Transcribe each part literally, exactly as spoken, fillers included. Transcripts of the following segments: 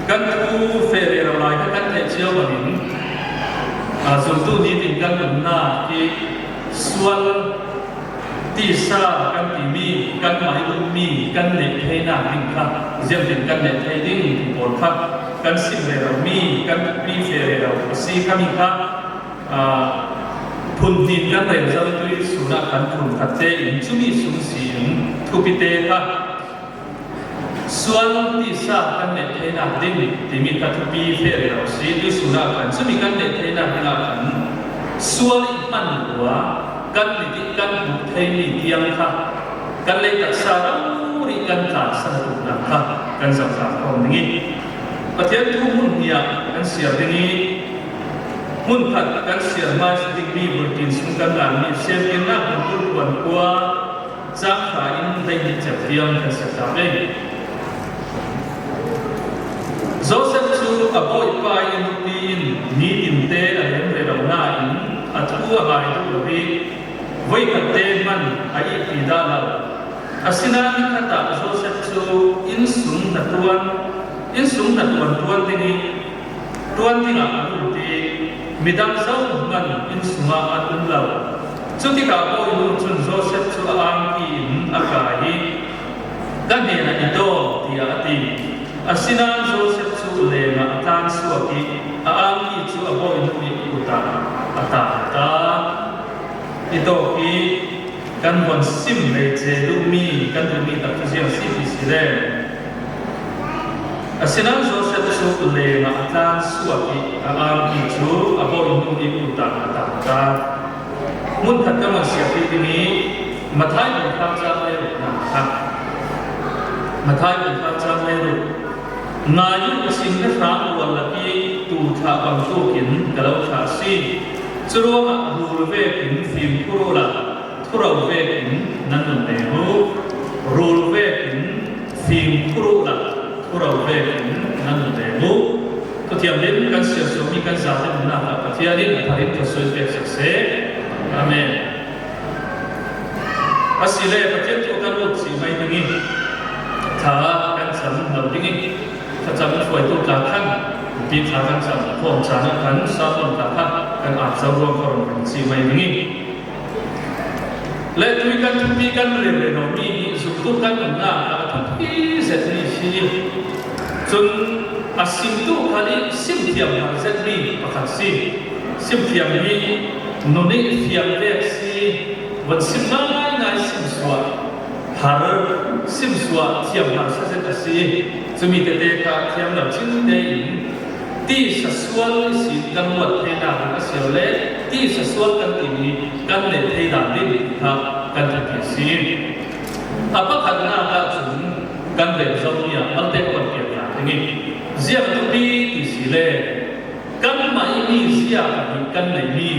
Kan thu feh rero lai kha kan theih ciau bangin, a, zumtu nitin kan umna hi sual tisa kan timi, kanmah i ummi kan neih theinak ding kha, ziangtin kan neih thei ding ti pawl kha kan sim rero mi, kan thupi feh rero a si kha mi kha, a, phunhnin kan rel zo tui sunah kan phun khatte in cumi sung si in thupite kha sual tisa kan neih theinak ding timi kha thupi feh rero si. Tui sunah kan cumi kan neih theinak dingah kan sual i hman lua kan mit i kan hmuh theimi tiang kha kan lei taksa rori kan tlansan a tuknak kha kan zoh tlang khawm ding i, Pathian thu hmun hniah kan siar ding i, hmun khat kan siar hmaisa dingmi bulletin sung kan nganmi Siamkirnak bung kul puan kua cang kha in dei nih cep tiang kan siar ta ve. Joseph cu a bawipa i nupi in nidinte a lem rero nain a thu a ngai duh lo i, voikhatte hman a ihpi dah lo. Asinain nikhat ah Joseph cu innsung hnaṭuan, innsung hnaṭuan ṭuan ding i, ṭuan dingah a lut i, midang zohman inn sungah an um lo. Cutikah a bawinu cun Joseph cu a angki in a kai i, "Ka hnenah i daw," tiah a ti. Asinain Joseph cu lengah a tlan suak i, a angki cu a bawinu i kut ah a tangta. I tawk i, kan von sim leice duhmi kan duhmi tak cu ziang si ti si le. Asinain Joseph cu lengah a tlan suak i a angki cu a bawinu i kut ah a tangta. Hmun khat kan van siahpi ding i Matthai bung khat cang le ruk hna kha. Matthai bung khat cang le ruk. Ngai uh, ka sim na hrang rual lak i tuu thlah bangtuk in ka lo thlah a si. Curuangah rul vekin fimkhur uhla, thuro vekin nan nun leng uh. Rul vekin fimkhur uhla, thuro vekin nan nun leng uh. Thuthiam lim kan siar suakmi kan zate nunnak ah Pathian in a thar in thluasuai pek sek seh. Amen. Asile Pathian thu kan lut cih mai ding i, tha kan cam lo ding i, thlacam hruaitu tla khan, pi tha kan cam khawm caan ah kan sermon tla kha kan at zo ruang kha rung kan cih mai ding i, le tui kan thupi kan rilreno mi hi zumtu kan umnak ah a thupi zetmi si. Cun a simtu khal i sim thiam har zetmi pakhat si. Sim thiam hi nun i fiang vek si, van sim ngaingai, sim suah har, sim suah thiam har sa zet a si. Cumi tete kha thiam lo cin tein tisa sual ihsin kan luat theinak ding a si lo le tisa sual kan timi kan neih thei dan ding kha kan thupi a si. A pakhatnak ah cun kan rem zomi ah malte kan piak hna ding i, ziang thupi ti si le kanmah i mizia pahnih kan neihmi,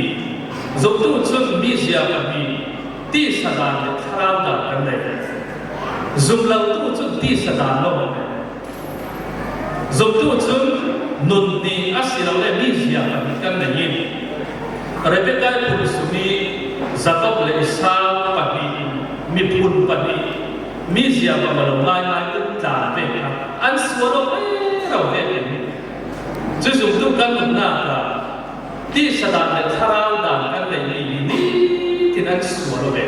zumtu cun mizia pahnih tisa dan le thlarau dan kan nei. Zumlotu cun tisa dan lo kan nei. Zumtu cun nun hnih a si lo le mizia pahnih kan nei i, Rebekah i phun sung i Jakob le Esau pahnih, miphun pahnih, mizia bang lo ngaingai kan tlan ve kha an sual lo rero ve. Cu zumtu kan nunnak ah tisa dan le thlarau dan kan neihmi hi nitin an sual lo ve.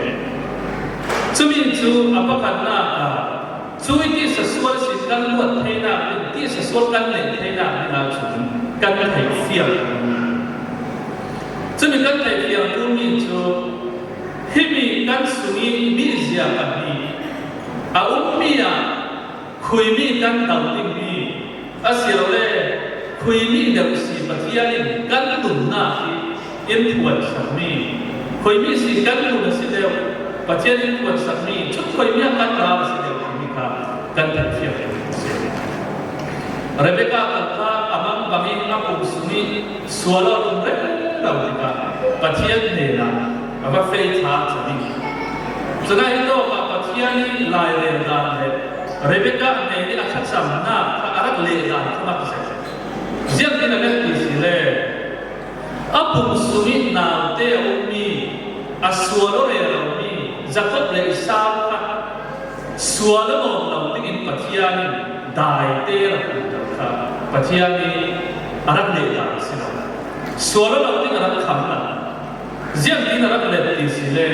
Cumi cu a pakhatnak ah cui tisa sual sin kan luat theinak ding, tisa sual kan neih theinak ding ahcun kan theihfiang. Cumi kan theihfiangtu mi cu himi kan sung i mizia pahnih a ummi ah khuimi kan do dingmi a si lo le khuimi deuh si Pathian in kan nunnak hi in phuansakmi, khuimi si kan nun a si deuh, Pathian in phuansakmi, cun khuimi ah kan ral a si deuh timi kha kan theihfiang a si. Rebekah kha a mang bangin a pum sung i sual a um rero tikah Pathian hnenah a va fei ṭha cang i, cun a hi tawkah Pathian i lairel dan le Rebekah hnen i a thlacamnak kha a rak leh dan kha mak zet. Ziangtin a rak ti si le, a pum sung i naute a ummi, a sual aw reromi Jakob le Esau kha sual a nawn lo dingin Pathian in daite rak pumter kha Pathian in a rak let dan a si lo. Sual lo ding a rak kham lo. Ziangtin a rak let ti si le,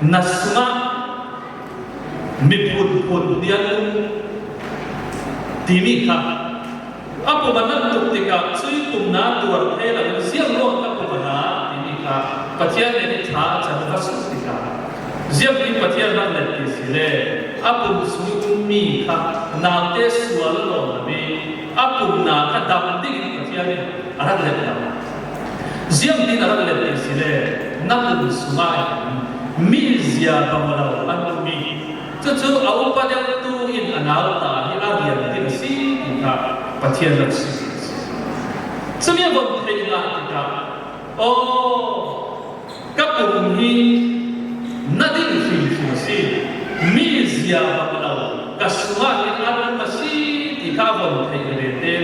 na sungah miphun phun dian um timi kha a pum a na tuk tikah cui pumna tuar thei lo, ziang ruang a pum a na timi kha Pathian nih ṭha a can va suk tikah, ziangtin Pathian rak let ti si le, a pum sung um mi kha naute sual lo mi a pumna kha dam dingin Pathian in a rak let lo. Ziangtin a rak let ti si le, na pum sungah hin mizia bang lo an um mi. Cucu a upa deuhtu in a nauta hi a rian ding a si ti kha Pathian rak si. Cumi a von theih ngah tikah, aw, ka pum hi na ding hrimhrim a si, mizia bang lo ka sungah hin a rak a si ti kha a von theih ve te.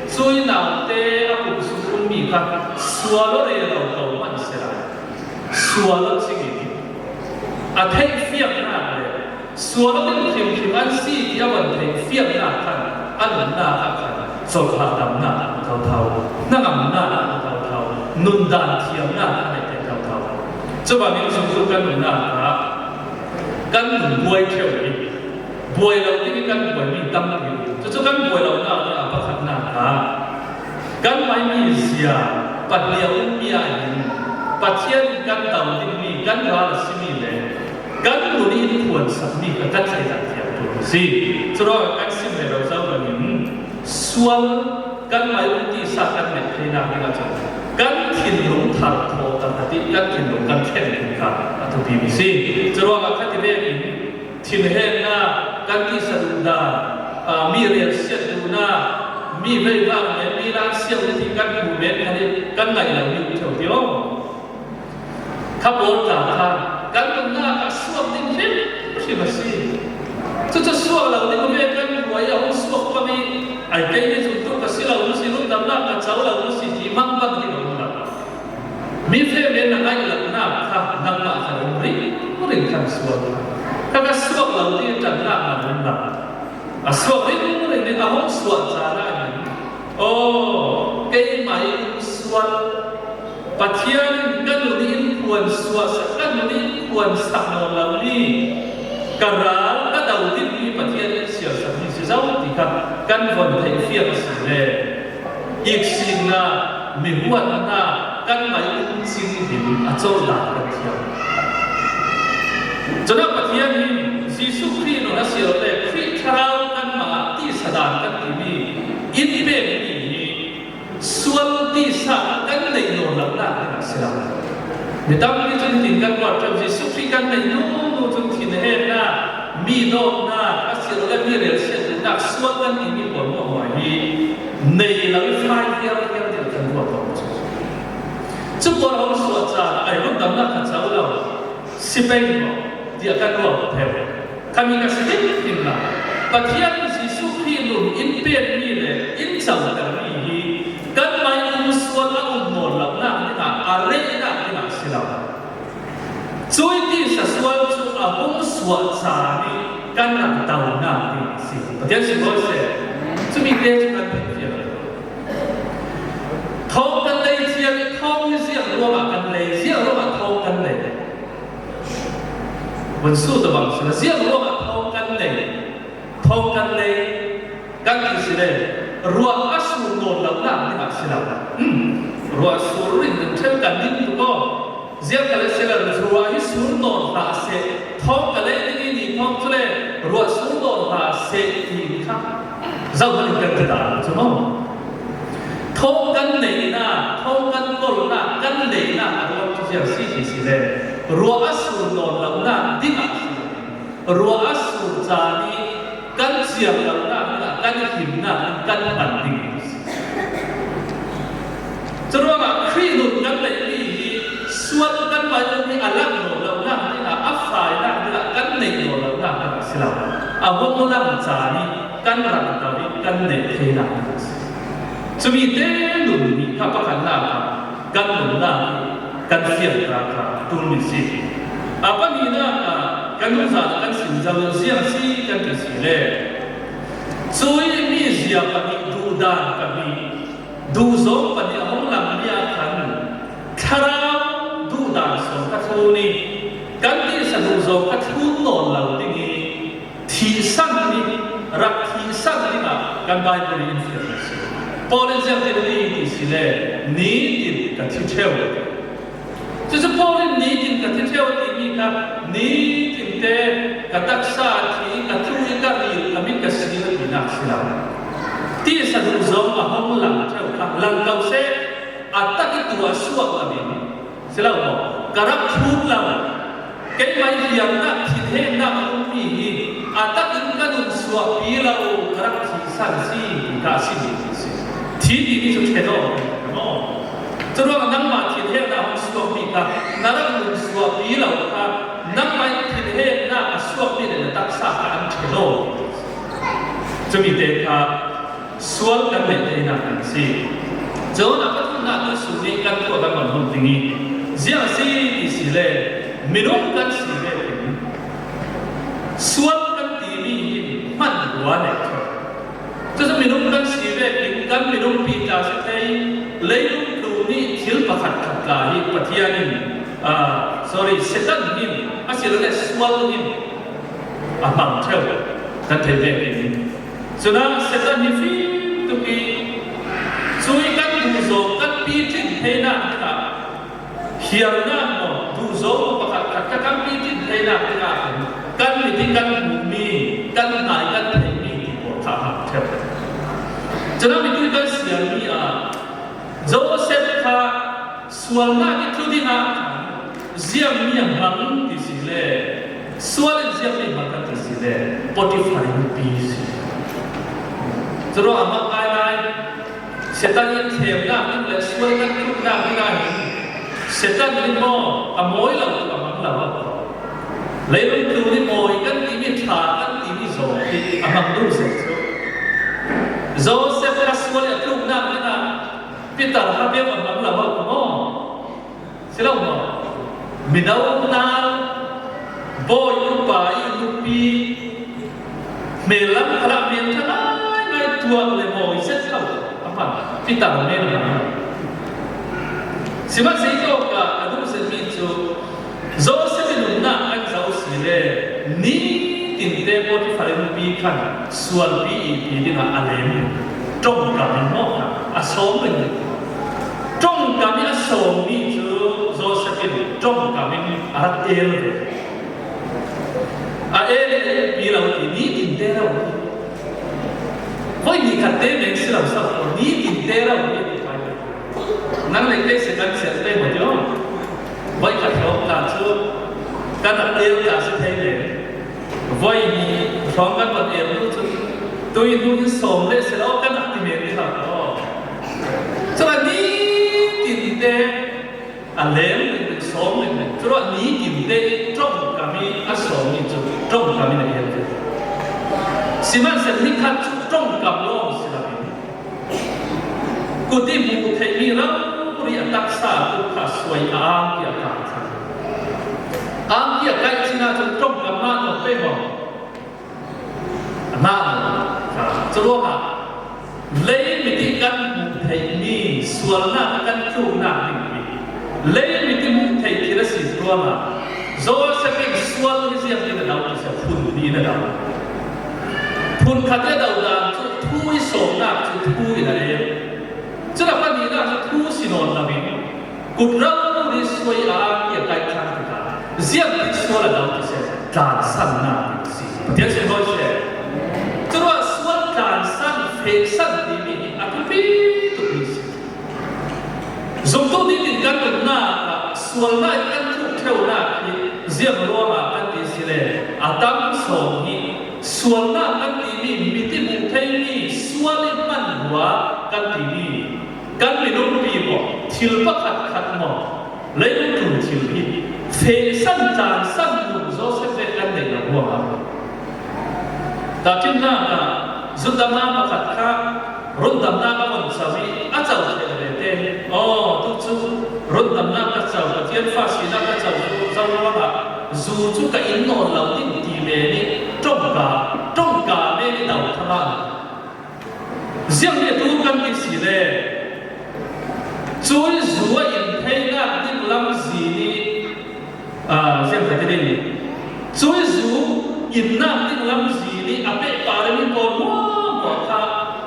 Cui naute a pum sung um mi kha sual lo rero ko hmanh si lai. Sual lo cingin a theihfiaknak le sual lo ding hrimhrim an si ti a von theihfiaknak khan a nunnak ah khan colhah damnak a thotho, hnangamnak a thotho, nundan thiamnak a neih te thotho. Cubangin zumtu kan nunnak ah kan nun buai ṭheu i buai lo ding i kan buaimi tampi. Cucu kan buai lonak ding a pakhatnak ah kanmah mizia pahnih a ummi ah hin Pathian in kan dam dingmi, kan ral a simi le kan nun in phuansakmi kha kan theinak thiam ṭul a si. Curuangah kan sim ve lo zo bangin sual kanmah um tisa kan neih theinak ding ahcun kan thinlung thar thawh taktak i kan thinlung kan thlen ding kha a thupi mi si. Curuangah kha ti vekin thinhennak, kan tisa duhdan, aa, mi relsiat duhnak, mi veivak men, mi lansiat duh ti kan hmuh men kha hi kan ngaih lo mi ṭheu ti aw. Kha pawl tla kha kan nunnak ah suak ding hrimhrim a si. Cucu suak lo ding ve kan buai a hung suak pami ai, kei hi zumtu ka si lo, si lungdamnak ka co lo, si ti mangbang hi lo lo. Mi feh men na ngaih lonak kha nangmah kha ringring khan suak. Kha ka suak lo ding ṭannak na um lo. A suak ringring ding a hung suak caan ah hin, aw, keimah in sual, Pathian in ka nun in phuan suahsak, ka nun in phuan sak nawn lomi ka ral ka do dingmi Pathian in sialsakmi si zo ti kha kan von theihfiang a si le, iksiknak, mihuatnak kanmah um cing ding a colhdan kan thiam. Cun ah Pathian in Jesuh Khrih nun a si lo le Khrih Thlarau kanmah ah tisa dan kan timi in pekmi hi sual tisa kan neih nawn lonak dingah a si lo. Mi tampi cun hitin kan ruat ṭheu, Jesuh Khrih kan neih hnu hnu cun thinhennak, mi dawtnak, a si lo le mi relsiat duhnak, sual kan timi pawl hmuahhmuah hi nei lo i fai vialvial ding kan ruat awk cu. Cu pawl a hung suah caan ah ai lungdamnak kha co lo si pei maw tiah kan ruat ṭheu. Khami ka si hrimhrim lo. Pathian in Jesuh Khrih nun in pekmi le in cotermi hi kanmah um sual a um nawn lonak dingah a rehnak dingah a si lo. Cui tisa sual cu a hung suah caan i kan rak donak dingah a si. Pathian sunglawi seh. Cumi te cu kan theihfiang. Thawng kan lei cia i thawng hi ziang ruangah kan lei, ziang ruangah thawng kan lei. Vun sut bang si lo, ziang ruangah thawng kan lei, thawng kan lei kan ti si le, ruah a sur nawn lonak dingah si lo. Hmm. Ruah sur ringring ṭheu kan din tuk aw. Ziang ka lei si le, ruah hi sur nawn hlah seh, thawng ka lei ding i ni thawng cu le, ruah sur nawn hlah seh ti kha zohhmanh in kan ti dah cu maw? Thawng kan neihnak, thawng kan kolhnak, kan neihnak a ruang cu ziang si ti si le, ruah a sur nawn lonak dingah si lo. Ruah a sur caan i kan ciar lonak dingah, kan himnak in kan hman ding a si. Curuangah Khrih nun kan neihmi hi sual kan vai ummi a lang nawn lonak dingah, a fainak dingah, kan neih nawn lonak dingah a si lo. A hung lang caan i kan rangter i kan neih theinak dingah a si. Cumi te nun nih kha pakhatnak ah kan nunnak hi kan fiangta kha ṭulmi si. A pahnihnak ah kan nunzan ah kan sim zo in ziang a si kan ti si le, Cui mizia pahnih, duhdan pahnih, duhzawng pahnih a hong lang ni ah khan thlarau duhdan sawm kha thu ni, kan tisa duhzawng kha thu nawn lo ding hi. Thihsan ni, rak thihsan dingah kan Bible in fiang a si. Paul in ziang ti ti si le, nitin ka thi ṭheu. Cucu Paul in nitin ka thi ṭheu a timi kha, nitin te ka taksa a thi, ka tlu i ka ril, ka mit ka sil a tinak si lo. Tisa duhzawng a hong lang ṭheu kha, lang ko seh, a tak i tu a suak lo ding si lo maw? Ka rak thut lo. Keimah i fiangnak, thinhengnak a ummi hi, a takin ka nun suahpi lo, ka rak thihsan si, ka si ding si. Thi timi cu ṭhen aw, maw? Curuangah nangmah thinhengnak hong suakmi kha na rak nun suahpi lo kha, nangmah in thinhengnak a suakmi le na taksa kha an ṭhen aw. Cumi te kha sual kan neih theinak kan si. Cun a pathumnak tu sung nih kan tuah kan van hmuh ding i, ziang a si ti si le, minung kan si vekin sual kan timi hi hman rua nei ṭheu. Cucu minung kan si vekin kan minung pi tla si thei, leilung tlu nih thil pakhat khat tla hi Pathian in, ah, sorry, Satan hin a si lo le sual hin a hmang ṭheu kan thei vekin. Cun ah Satan hi fim tuk i, cui kan duhzawng kan piṭin theinak dingah, hiarnak maw, duhzawng maw pakhat khat kha kan piṭin theinak dingah kan mit i kan hmuhmi, kan hna i kan theihmi ti pawl kha a hmang ṭheu. Cun ah mitu kan siarmi ah Joseph kha sualnak i tlu dingah khan ziangmi a hmang ti si le, sual in ziangmi a hmang kan ti si le, Potifar i nupi si. Curuangah amah ngaingai Satan in themnak ding le sual kan tluknak dingah hin Satan in maw a mawi lo tu a hmang lo a ko. Leilung tlu nih mawi kan timi, ṭha kan timi zawng hi a hmang duh zet cu. Joseph kha sual i a tluknak dingah Peter ha bia a hmang lo a ko maw? Si lo maw? Mino hna, bawi upa i nupi, hmel lam khalah hmel ṭha ngaingai tuak le mawi zet lo a hman, Peter men a hman. Sihmanhsehlaw ka, ka duh zetmi cu Joseph i nunnak kan zoh si le, nitin te Potifar i nupi khan sualpi i pi dingah a lem, ṭongkam in maw kha a sawm ringring. Ṭongkam i a sawmmi cu Joseph in ṭongkam in a rak el ve. A el i a elpi lo ti, nitin te lo. Voi ni khat te meng si lo, so, nitin te lo ti. Nang le kei si kan siat te maw ti aw. Voi khat hrawng ta cu kan rak el ta si thei le. Voi hi hrawng kan van el tu cu tui hnu hi sawm le si lo, kan rak ti men ti lo. Cun a nitin te a lem ringring, sawm ringring. Curuah nitin te i ṭongkam i a sawmmi cu ṭongkam in a el ve. Sihmanhsehlaw nikhat cu ṭongkam lawng si lo in, kut i hmuh theihmi rori a taksa tu kha suai a angki a kai thlang. Angki a kai chin ahcun ṭongkam mah nawn pei maw? A hna lo. Curuangah lei mit i kan hmuh theihmi sualnak kan tluknak ding hi lei mit i hmuh theih thil a si ruangah Joseph in sual hi ziangtin a do ti si, phun hi in a do. Phun khat i a do dan cu thu i sawmnak cu thu in a rel. Cun a pahnihnak cu thu si nawn loin kut rori suai a angki a kai thlang tikah ziangtin sual a do ti si, tlansannak ding si. Pathian sin hawi seh. Curuah sual tlansan, fehsan timi hi a thupi tukmi si. Zumtu nitin kan nunnak ah sualnak i kan tluk ṭheunak hi ziang ruangah kan ti si le, a tam sawm hi sualnak kan timi, mit i hmuh theimi sual i hman rua kan timi, kan minung pi maw, thil pakhat khat maw, leilung tlun thil hi fehsan tlansan nun Joseph le kan neih lo ruangah. Tahṭhimnak ah zundamnak pakhat kha rundamnak a von co i a co ṭheh ve te. Aw, tu cu rundamnak ka co, Pathian fa sinak ka co cu, zo ruangah zu cu ka in nawn lo ding ti men i ṭongka, ṭongka men i do thla hna. Ziang ni tu kan ti si le, cui zu a in thei nak ding lam zi ni, ah, ziang ka ti ding ni. Cui zu in nak ding lam zi ni a peh pa le mi pawl muak muak kha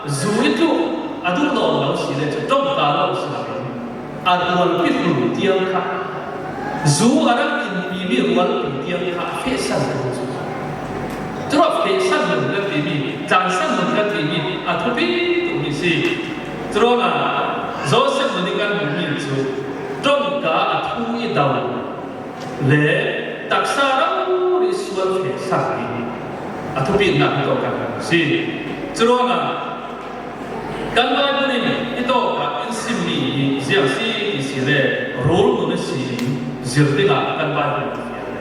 zu i tluk a duh nawn lo si le cu ṭong ka lo si lo. A rualpi hlun tiang kha, zu a rak inpimi rualpi tiang kha a fehsan lo cu. Curuah fehsan nun kan timi, tlansan nun kan timi a thupi tukmi si. Curuangah Joseph nun i kan hmuhmi cu ṭongka a thu i do le taksa rori sual fehsan i a thupitnak hi tawh kan hmuh si. Curuangah kan Bible in i tawkah in simmi hi ziang si ti si le rul nun a si in zir dingah kan Bible in a fiang.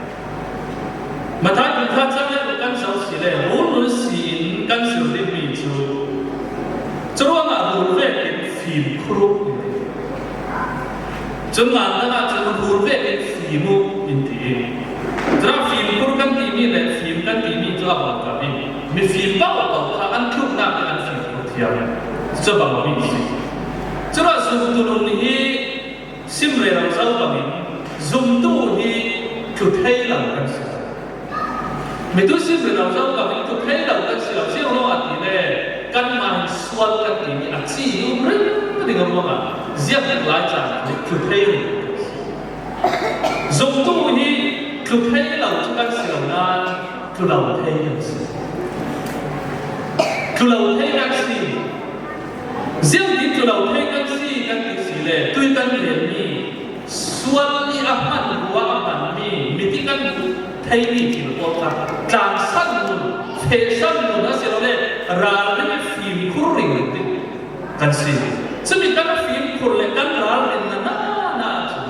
Matthai kum khat cang le kan zoh si le rul nun a si in kan zir dingmi cu curuangah rul vekin fim khur uh in ti. Cun ngan dang ah cun rul vekin fim uh in ti. Curuangah fimkhur kan timi le fim kan timi cu a bang kha mi, mifim paohpaoh kha an tluknak in an fimkhur thiam. Cu bang mi si. Curuangah zumtu nun hi sim rero zo bangin zumtu hi tlu thei lo kan si. Mitu sim rero zo bangin tlu thei lo kan si lo, ziang ruangah ti le kanmah hi sual kan timi a ci i um ringring ruangah ziang lai caan tlu thei ringring kan si. Zumtu hi tlu thei lo cu kan si lo nain tlu lo thei kan si. Tlu lo thei kan si. Ziangtin tlu lo thei kan si kan ti si le tui kan relmi sual i a hman rua a hmanmi mit i kan theimi thil pawl kha tlansan nun, fehsan nun a si lo le ralring i fimkhur ringring ding kan si. Cumi kan fimkhur le kan ralrin na na na cun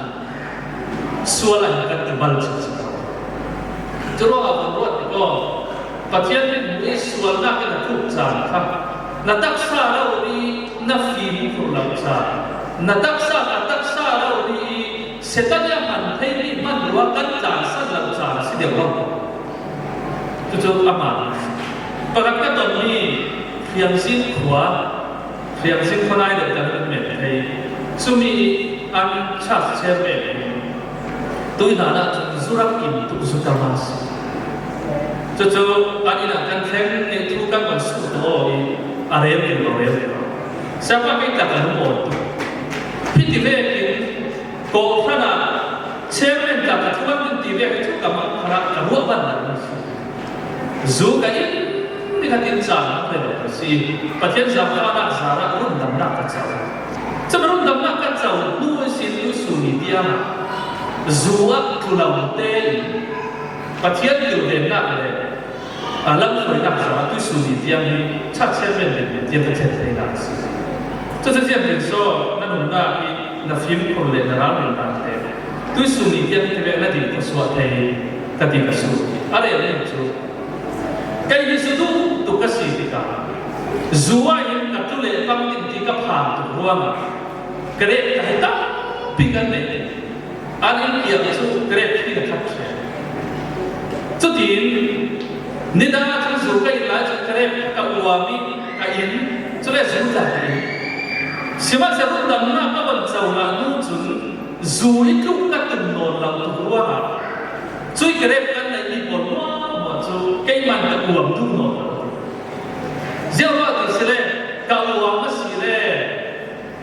sual ah kan i bal cih cih. Curuangah kan ruat tik aw, Pathian nih sualnak in a tluk caan kha na taksa lo dih, na fimkhur lo caan, na taksa, na taksa lo dih, Satan nih a hman theimi hman rua kan tlansan lo caan a si deuh lo. Cucu amah pakhat ka tonmi Hriamzin khua, Hriamzin khua nai deuh kan kan men thei. Cumi an church chairman in tui hlan ah cun zu rak in tuk zu tam a si. Cucu an inn ah kan thleng nih thu kan van suh taw i a rel in lo rel in lo. Siapa kei tak a lung aw tuk. Hiti vekin Kawhhran ah chairman tla ka thuam in ti vek cu ka mang kharah ka ruah ban lo si. Zu ka in, ni khat in caan an rel ka si. Pathian zaangfahnak zarah rundamnak ka co. Cun rundamnak ka co hnu ihsin tuisun ni tiang ah zu ah tlu lo tein Pathian kilvennak le a lamhruainak zong a tuisun ni tiang hi church chairman nih tiang ka thlen theinak a si. Cucu ziangtin saw na nunnak hi na fimkhur le na ralrinnak te tuisun ni tiang hi vek na ding khuasuah thei ka ti ka su. A rel ning cu kei hi zu duh tuk ka si tikah zu ah hin ka tlu le pang ding ti ka phan tuk ruangah ka reh ka hi tampi kan neih. An in kiang cu grape hi a khat ṭhiat. Cutin, nidang ah cun zu ka in lai cun grape ka uam i ka in, cule zu tla ka in. Sihmanhsehlaw rundamnak a von co ngah hnu cun zu i tluk ka tum nawn lo tuk ruangah cui grape kan neihmi pawl hmuahhmuah cu keimah ka uam duh nawn lo. Ziangruangah ti si le ka uam a si le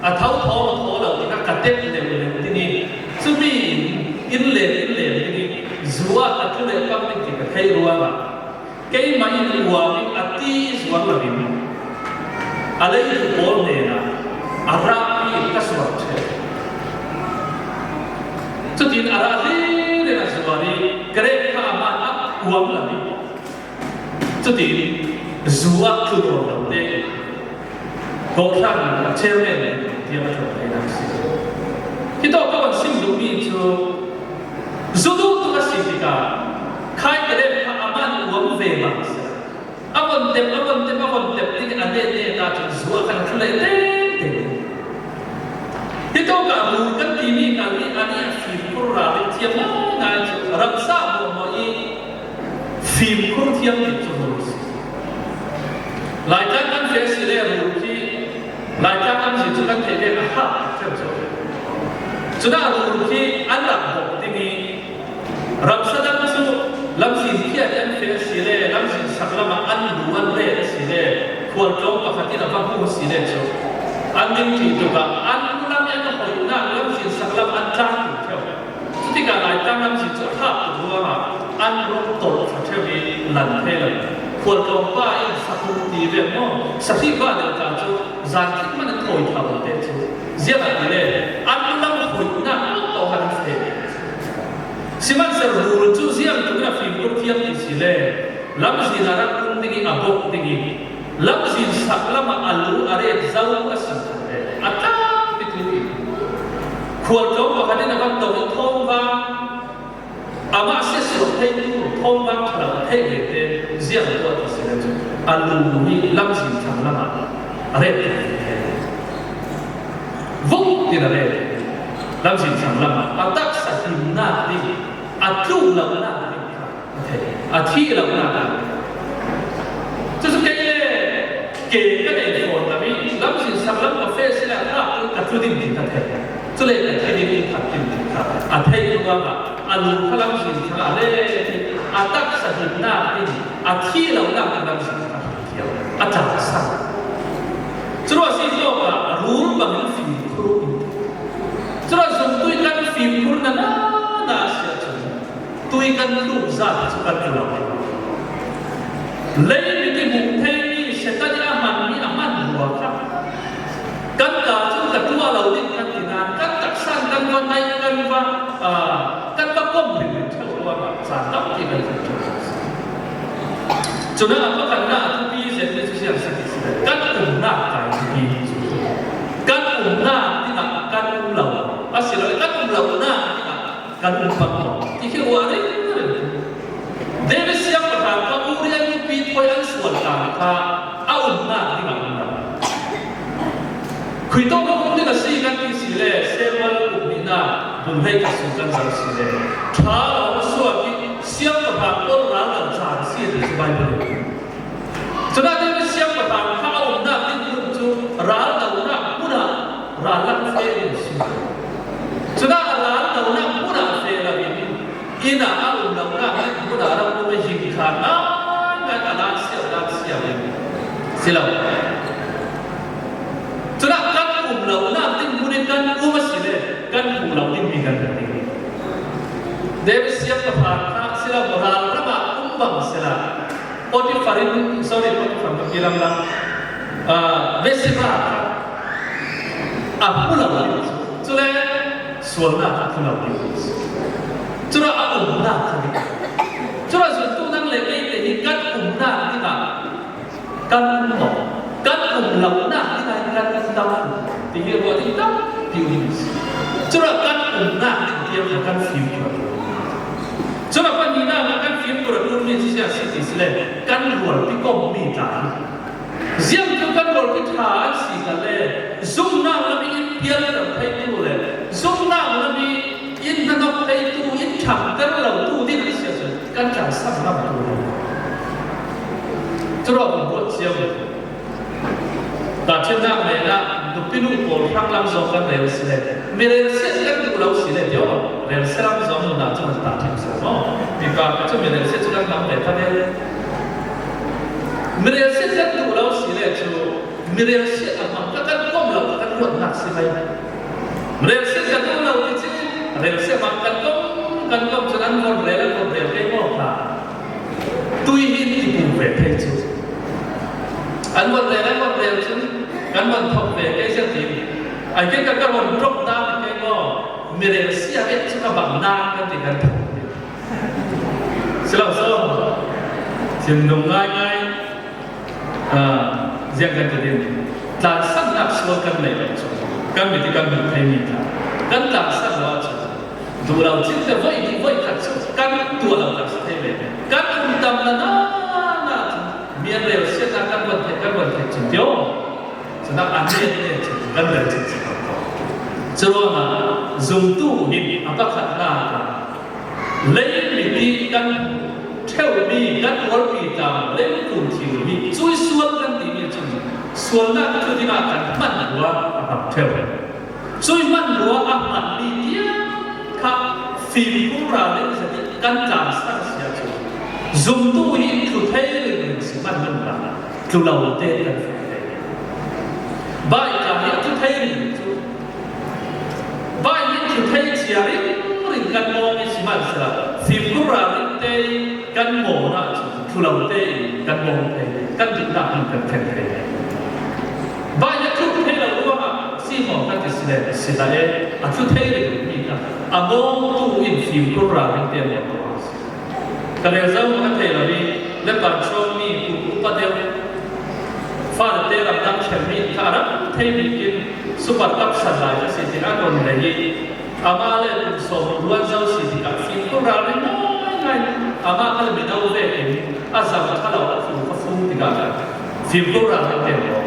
a tho thaw a thaw lo tikah ka tep leuleu ding i, cumi in inn len inn len ding i, zu ah ka tlu le pang ding ti ka theih ruangah keimah in uam in a ti zuar lo in a leitu pawl hnenah a rahpi in ka suak ṭheh. Cutin a rah hleirei a zuar i ka reh kha amah a uam lo in Cutin zu ah tlu nawn lo te kawhhran a chairman tiang a ṭuan theinak a si. Hitawk ka van sim duhmi cu zu duh tuk a si tikah khai ka rem kha amah nih uam ve bang a si. A von tep, a von tep, a von tep ding a neh neh ta cun zu ah khan a tlu leh tengteng. Hitawkah rul kan timi kha mi a nih a fimkhur ralring thiam ngaingai cu ramsa hmuahhmuah i fimkhur thiam ding cu rul a si. Laitlang kan feh si le rul khi lamzin chu kan theih vek a hak ṭheuh chu. Chuna a rul khi an rak bawk ding hi, ramsa dang chu lamzin phiat an feh a si le, lamzin sak lamah an lu an ret a si le, khualtlawng pakhatin a va hmu a si le chu, an ding ṭih tukah an lu lam an hoihnak lamzin sak lam an tlang ṭheuh. Cutikah Laitlang lamzin cu a hak tuk ruangah an rawng tawlh ṭha ṭheuh i lan thei lo. Khualtlawngpa in sakhum ti ve maw, sahrihba deuh ta cu zan thit hmanh an thawi ṭha lo te cu ziangahtile an lam hoihnak lawng tawh an feh. Sihmanhsehlaw rul cu ziang tuk in a fimkhur thiam ti si le, lamzin a rak ṭum ding i a bawk ding i, lamzin sak lamah a lu a ret zo a si kha ve. A tlangpi tu in khualtlawng pakhat in a van tong i thawmvang, amah siatsuah theitu thawmvang ṭha lo a theih ve te ziang tuah ti si le cu a lu hi lamzin thlang lamah a ret thei. Vung tin a ret. Lamzin thlang lamah a taksa himnak ding, a tluk lonak ding kha a thei, a thih lonak ding. Cucu kei le ke ka nei fawn lam i lamzin sak lam ka feh si le a tlak ka tlu ding ti ka thei. Cule ka thih ding in khat tim ti kha a thei ruangah a lu kha lamzin kha a le a taksa himnak ding, a thih lonak ding lamzin kha a ṭha sang. Curuah si tlawkah rul bangin fimkhur. Curuah zumtu i kan fimkhur na na na si ahcun tui kan tluk zat cu kan tlu lo. Leimipi hmuh theimi Satan i a hmanmi a hman rua kha kan ta cun ka tuah lo ding kan ti nain kan taksa in kan va naih, kan va, aa, kan va kom ringring ṭheuh ruangah caan tampi kan tluk ṭheuh. Cun a pakhatnak a thupi zetmi cu siang si ti si le kan umnak kai thupi cu kan umnak dingah kan um lo, asilole kan um lonak dingah kan um bak lo ti khi ruah ringring. David siangpahrang kha Uriah nupi thawi an sual tlang kha a umnak dingah um lo. Khuitawk a um ding a si kan ti si le Samuel kum nihnak bung hleikhat sung kan zoh si le ṭha lo a suak i siangpahrang pawl ral lo caan a si a ti cu Baibal in. Cun a David siangpahrang kha a umnak ding hmun cu ral lonak hmun ah ral lang feh ding a si. Cun a ral lonak hmun ah feh lo in inn ah a um lonak ding hmun ah rak um a him kha ngaingai a lansiau lansiau in si lo. Cun a kan um lonak ding hmun in kan um a si le kan hmuh lo dingmi kan herh ding. David siangpahrang kha si lo, ral ram ah um bang si lo. Potifar in, sorry, Potifar ka pilam lang. Ah, Bathsheba kha a hmu lo ding. Cule sualnak a hmu lo ding. Cule a umnak kha ding. Cule zumtu nang le kei te hi kan umnak dingah kan um lo. Kan um lonak dingah kan um tam. Ti hi ruah ding tampi um. Cule kan umnak ding tiang kha kan fimkhur. Cun a pahnihnak ah kan fimkhur a ṭulmi cu ziah si ti si le kan rualpi komhmi tla hi. Ziangtu kan rualpi ṭha an si kha le zumhnak lam i in pialter theitu le zumhnak lam i in hnahnok theitu, in ṭhamter lotu ding an si ahcun kan tlansan lamtu le. Curuah kan ruat cio. Tahṭhimnak lei ah nupi nu pawl hrang lam zong kan rel si le, mi relsiat kan duh lo si le, tio, relsiat lam zong nun ah cun tahṭhim seh maw? Mipa cu mi relsiat cu kan hmang ve kha ve. Mi relsiat kan duh lo si le cu, mi relsiat a hmang kha kan kom lo, kan ruatnak si mai. Mi relsiat kan duh lo ti cun, relsiat hmang kan kom, kan kom cun an von rel, an von rel kei maw kha? Tui hi tibu ve thei cu. An von rel, an von rel cun kan von thok ve kei zia ti. Ai ke ka, ka von ṭawk ta mi kei maw? Mi rel sia ve cu ka bang na kan ti kan thok. Si lo so. Thinlung ngaingai. Ah, ziang kan ti ding. Tlansannak sual kan nei lo cu. Kan mit i kan hmuh theimi kha kan tlansan lo ahcun duh lo cin te voi nih voi khat cu kan tuah lo taksa thei ve. Kan um tam na na na cun mi an relsiatnak kan von theih, kan von theih cun tio. Cun a nih a nih cun kan rel cin si ko. Curuangah zumtu hin a pakhatnak ah leimipi kan ṭheuhmi, kan rualpi tlang, leikun thilmi, cuisual kan timi cun Sualnak thu dingah kan hman lua a hmang ṭheu. Cui hman lua a hman mi tiang kha fimkhur ralring zet i kan tlansan a si ahcun, zumtu hi tlu thei ringring si hman lo hna, tlu lo te kan fim thei. Baika hi a tlu thei ringring cu, Bai nih tlu thei cia ringring kan mawng i si hmansehla, fimkhur ralring te kan mawng ahcun tlu lo te in kan mawng thei, kan duhnak in kan thlen thei. Bai nih tlu thei lo ruangah si maw kan ti si le si ta e, a tlu thei ringring mi kha a mawngtu in fimkhur ralring te mawng tuah a si. Ka rel zo ka thei lo i, Lepan chawngmi pu upa deuh, fate ramdang ṭhenmi kha a rak thei bik in super kapsan lai a si, tiah a ton lei i, amah le kum sawm ruan zo si tikah fimkhur ralring ngaingai. Amah kha le mino vekin a zam kha lo a fum kha fum tikah fimkhur ralring te maw?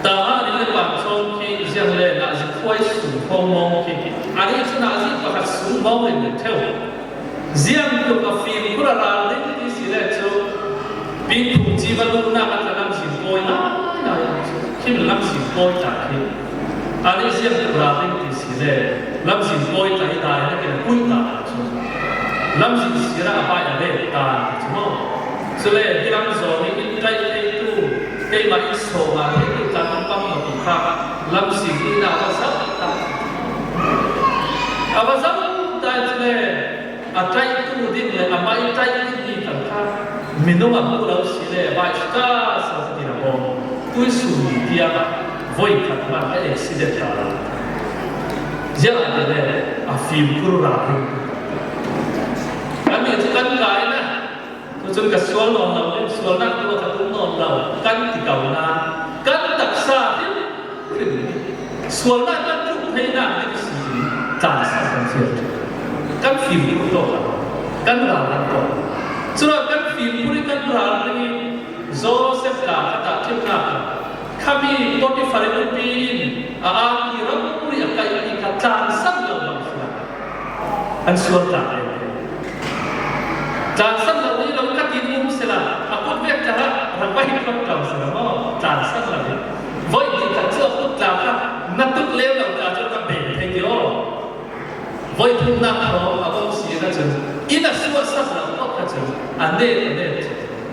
Tama nih Lepan chawng khi ziang le nazi khuai sung hrawng mawng khi, a nih cu nazi pakhat sung mawng ringring ṭheu. Ziang tuk a fimkhur a ralring ti si le cu, pingphung ci va luhnak a tla lamzin pawi ngaingai cu, khi lamzin pawi ta khi, a nih ziang tuk ralring ti si le, lamzin pawi ta i dai na kena kulh ta cu, lamzin sira a bai a ret ta ti cu maw? Cule hi lam zawn i in kaih theitu, keimah in sawm a theitu tla kan pang lo ti kha, lamzin in a va zam ta. A va zam ta cule, a ṭaihtu ding le amah i ṭaih ding hi kha, minung a hmuh lo si le, vai sita so ti na bawm, tuisun tiang ah voi khat hmanh a accident ta lo. Ziah te le a fimkhur ralring. Kan nih cu kan kai na, tucun ka sual nawn lo, sualnak tu a ka tum nawn lo, kan ti ko na, kan taksa hrimhrim. Sualnak kan tluk theinak ding si tlansan kan fial ṭheu. Kan fimkhur tawk, kan ralring tawk. Cun kan fimkhur i kan ralring i Joseph tla khat ah ṭhimnak ah khami Potifar in upi in a angki ramri a kaihmi kha tlansan lo bang si lo. An sual tla. Tlansan lo ni lo ka ti um sila, a kut vek tla rak va hin rak tau sila maw? Tlansan lo ni. Voi ni ka cu a kut tla kha na tuk lem lo tla cu ka beng thei ti aw. Voi thumnak a rawng a bawm si ka cun, inn a suahsak lo awk ka cun, a net a net.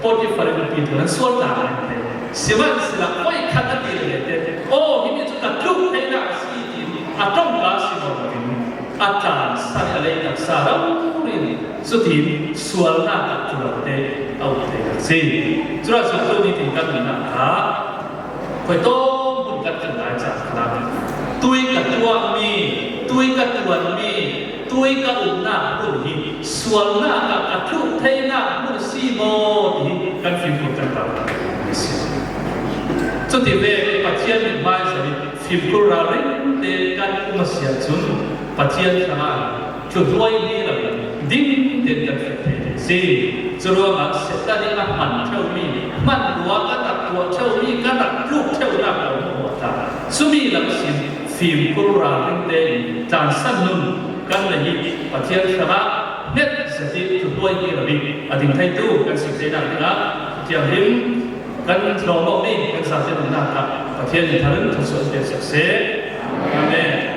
Potifar in upi tu an sual tla a thei. Sihmanhsehla voi khat a ti le te, aw, himi cu ka tluk theinak a si ti a ṭongka si lo in, a tlansan a lei taksa rori in, cutin sualnak ah tlu lo te a uk te a si. Cun zumtu nitin kan nunnak ah khuitawm hmun kan tlun lai caah khalam tui ka tuahmi, tui ka ṭuanmi, tui ka umnak hmun hi sualnak ah ka tluk theinak hmun a si maw ti hi kan fimkhur kan ralring a si. Cuti ve Pathian hmai zong fimkhur ralring te kan um a si ahcun Pathian hrangah thluhduai ni lo ding tein kan fek thei a si. Curuangah Satan nih a hman ṭheumi, hman lua kan rak tuah ṭheumi, kan rak tluk ṭheunak lo hmuahhmuah ta. Cumi lam sin fimkhur ralring tein tlansan nun kan nei i Pathian hrangah hnget zet i thluhduai ni lo i a ding theitu kan si theinak dingah thianghlim kan tlawm awk mi kan zate nunnak ah Pathian in thar in thluasuah in pe sak seh. Amen.